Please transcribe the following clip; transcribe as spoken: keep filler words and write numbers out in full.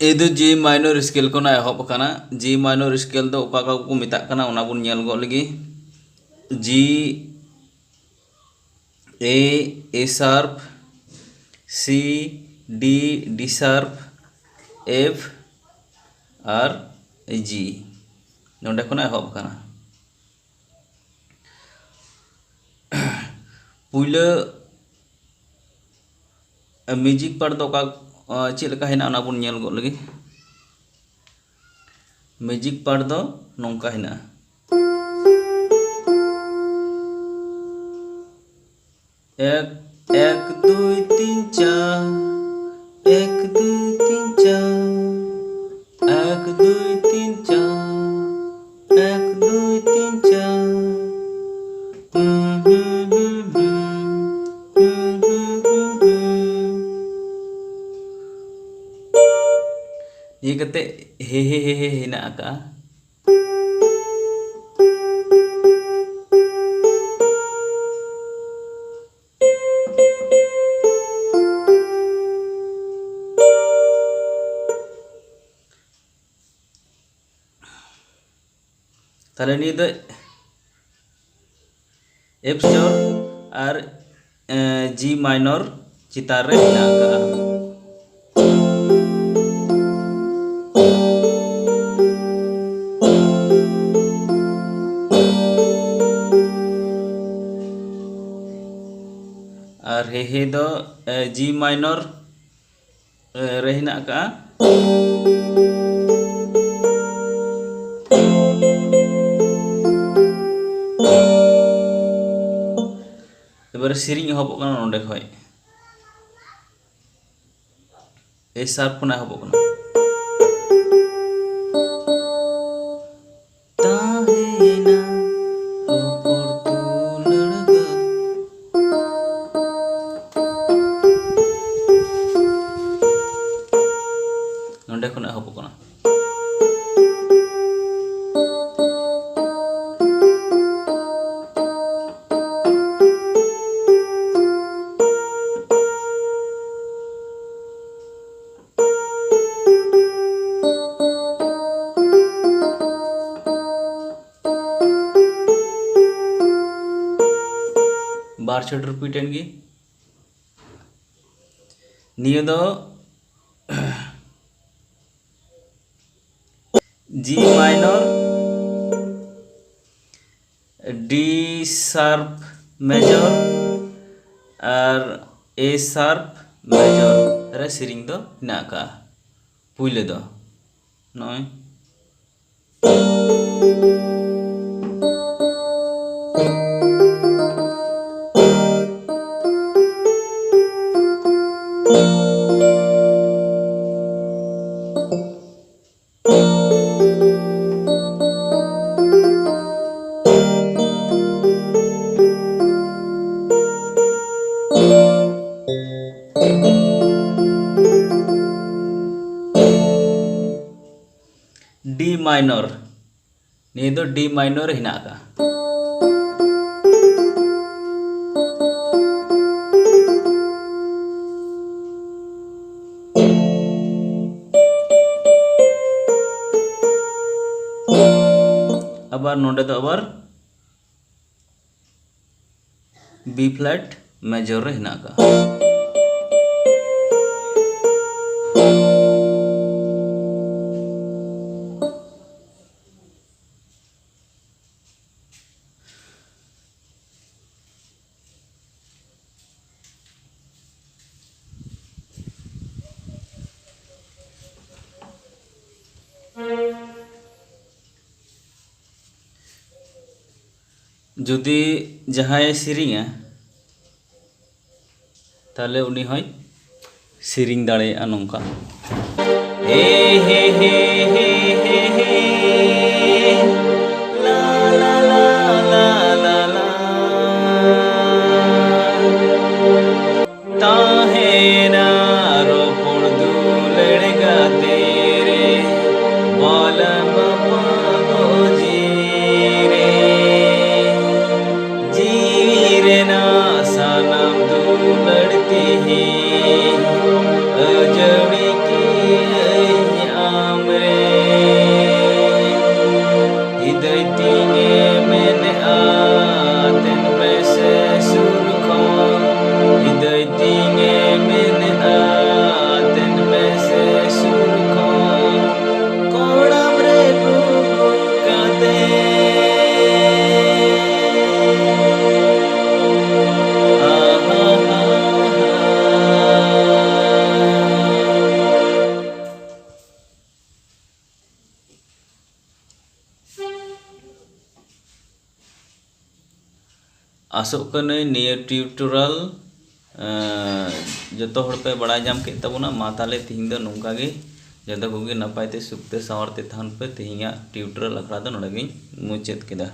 ᱮ ᱫᱚ G minor scale ᱠᱷᱚᱱᱟᱜ ᱮᱦᱚᱵ ᱟᱠᱟᱱᱟ᱾ G minor scale ᱫᱚ ᱚᱠᱟ ᱚᱠᱟ ᱠᱚ ᱢᱮᱛᱟᱜ ᱠᱟᱱᱟ, ᱚᱱᱟ ᱵᱚᱱ ᱧᱮᱞ ᱜᱚᱫ ᱞᱮᱜᱮ᱾ G, A, A sharp, C, D, D sharp, F R G᱾ ᱱᱚᱰᱮ ᱠᱷᱚᱱᱟᱜ ᱮᱦᱚᱵ ᱟᱠᱟᱱᱟ᱾ ᱯᱩᱭᱞᱟᱹ music part ᱫᱚ ᱚᱠᱟ, ᱪᱮᱫ ᱞᱮᱠᱟ ᱦᱮᱱᱟᱜᱼᱟ, ᱚᱱᱟ ᱵᱚᱱ ᱧᱮᱞ ᱜᱚᱫ ᱞᱮᱜᱮ᱾ Music part ᱫᱚ ᱱᱚᱝᱠᱟ ᱦᱮᱱᱟᱜᱼᱟ᱾ ᱮᱠ, ᱮᱠ, ᱫᱩᱭ, ᱛᱤᱱ, ᱪᱟᱨ, ᱮᱠ, ᱫᱩᱭ, ᱛᱤᱱ, ᱪᱟᱨ, ᱮᱠ, ᱫᱩᱭ, ᱛᱤᱱ, ᱪᱟᱨ, ᱮᱠ, ᱫᱩᱭ, ᱛᱤᱱ, ᱪᱟᱨ᱾ ᱦᱩᱸ, ᱦᱩᱸ, ᱦᱩᱸ, ᱦᱩᱸ᱾ ᱦᱩᱸ, ᱦᱩᱸ, ᱦᱩᱸ, ᱦᱩᱸ, ᱦᱩᱸ᱾ ᱱᱤᱭᱟᱹ ᱠᱟᱛᱮ ᱦᱮ, ᱦᱮ, ᱦᱮ, ᱦᱮ ᱦᱮᱱᱟᱜ ᱟᱠᱟᱜᱼᱟ᱾ ᱛᱟᱦᱞᱮ ᱱᱤᱭᱟᱹ ᱫᱚ F sharp ᱟᱨ, ᱮ, G minor ᱪᱮᱛᱟᱱ ᱨᱮ ᱢᱮᱱᱟᱜ ᱟᱠᱟᱫᱼᱟ᱾ ᱟᱨ ᱦᱮ ᱦᱮ ᱫᱚ, ᱮ, G minor ᱨᱮ ᱦᱮᱱᱟᱜ ᱟᱠᱟᱜᱼᱟ᱾ ᱮᱵᱟᱨᱮ ᱥᱮᱨᱮᱧ ᱮᱦᱚᱵᱚᱜ ᱠᱟᱱᱟ ᱱᱚᱸᱰᱮ ᱠᱷᱚᱡ᱾ A sharp ᱠᱷᱚᱱᱟᱜ ᱮᱦᱚᱵᱚᱜ ᱠᱟᱱᱟ᱾ ᱛᱟᱦᱮᱸᱭᱮᱱᱟ ᱨᱚᱯᱚᱲ ᱫᱩᱞᱟᱹᱲ ᱜᱟᱹᱞ᱾ ᱱᱚᱸᱰᱮ ᱠᱷᱚᱱ ᱮᱦᱚᱵᱚᱜ ᱠᱟᱱᱟ᱾ ᱵᱟᱨ ᱪᱷᱚᱴ ᱨᱤᱯᱤᱴ ᱮᱱ ᱜᱮ᱾ ᱱᱤᱭᱟᱹ ᱫᱚ G minor, D sharp major R A sharp major ᱨᱮ ᱥᱮᱨᱮᱧ ᱫᱚ ᱦᱮᱱᱟᱜ ᱟᱠᱟᱫᱼᱟ᱾ ᱯᱩᱭᱞᱟᱹ ᱫᱚ ᱱᱚᱜᱼᱚᱭ D minor, ᱱᱤᱭᱟᱹ ᱫᱚ D minor ᱨᱮ ᱦᱮᱱᱟᱜ ᱟᱠᱟᱫᱼᱟ᱾ ᱟᱵᱟᱨ ᱱᱚᱰᱮ ᱫᱚ ᱟᱵᱟᱨ B flat major ᱨᱮ ᱦᱮᱱᱟᱜ ᱟᱠᱟᱫᱼᱟ᱾ ᱡᱩᱫᱤ ᱡᱟᱦᱟᱸᱭᱮ ᱥᱮᱨᱮᱧᱟ, ᱛᱟᱦᱞᱮ ᱩᱱᱤ ᱦᱚᱸᱭ ᱥᱮᱨᱮᱧ ᱫᱟᱲᱮᱭᱟᱜᱼᱟ ᱱᱚᱝᱠᱟ᱾ ᱦᱮ, ᱦᱮ, ᱦᱮ, ᱦᱮ, ᱦᱮ, ᱦᱮ, ᱞᱟ, ᱞᱟ, ᱞᱟ, ᱞᱟ, ᱞᱟ, ᱞᱟ᱾ ᱛᱟᱦᱮᱱᱟ ᱨᱚᱯᱚᱲ ᱫᱩᱞᱟᱹᱲ ᱜᱟᱛᱮ ᱨᱮ, ᱵᱟᱞᱟ ᱵᱟᱯᱟ ᱜᱚᱡᱤ ᱨᱮ᱾ ᱡᱤᱣᱤ ᱨᱮᱱᱟᱜ ᱥᱟᱱᱟᱢ ᱫᱩᱞᱟᱹᱲ ᱛᱮᱦᱮᱧ ᱟᱹᱡᱟᱹᱲᱤ ᱠᱮᱜᱼᱟᱹᱧ ᱟᱢ ᱨᱮ᱾ ᱟᱥᱚᱜ ᱠᱟᱹᱱᱟᱹᱧ ᱱᱤᱭᱟᱹ ᱴᱤᱭᱩᱴᱳᱨᱤᱭᱟᱞ ᱡᱚᱛᱚ ᱦᱚᱲ ᱯᱮ ᱵᱟᱲᱟᱭ ᱧᱟᱢ ᱠᱮᱫ ᱛᱟᱵᱚᱱᱟ᱾ ᱢᱟ ᱛᱟᱦᱞᱮ ᱛᱤᱦᱤᱧ ᱫᱚ ᱱᱚᱝᱠᱟ ᱜᱮ, ᱡᱚᱛᱚ ᱠᱚᱜᱮ ᱱᱟᱯᱟᱭ ᱛᱮ ᱥᱩᱠ ᱛᱮ ᱥᱟᱶᱟᱨ ᱛᱮ ᱛᱟᱦᱮᱱ ᱯᱮ᱾ ᱛᱤᱦᱤᱧᱟᱜ ᱴᱤᱭᱩᱴᱳᱨᱤᱭᱟᱞ ᱟᱠᱷᱲᱟ ᱫᱚ ᱱᱚᱰᱮ ᱜᱤᱧ ᱢᱩᱪᱟᱹᱫ ᱠᱮᱫᱟ᱾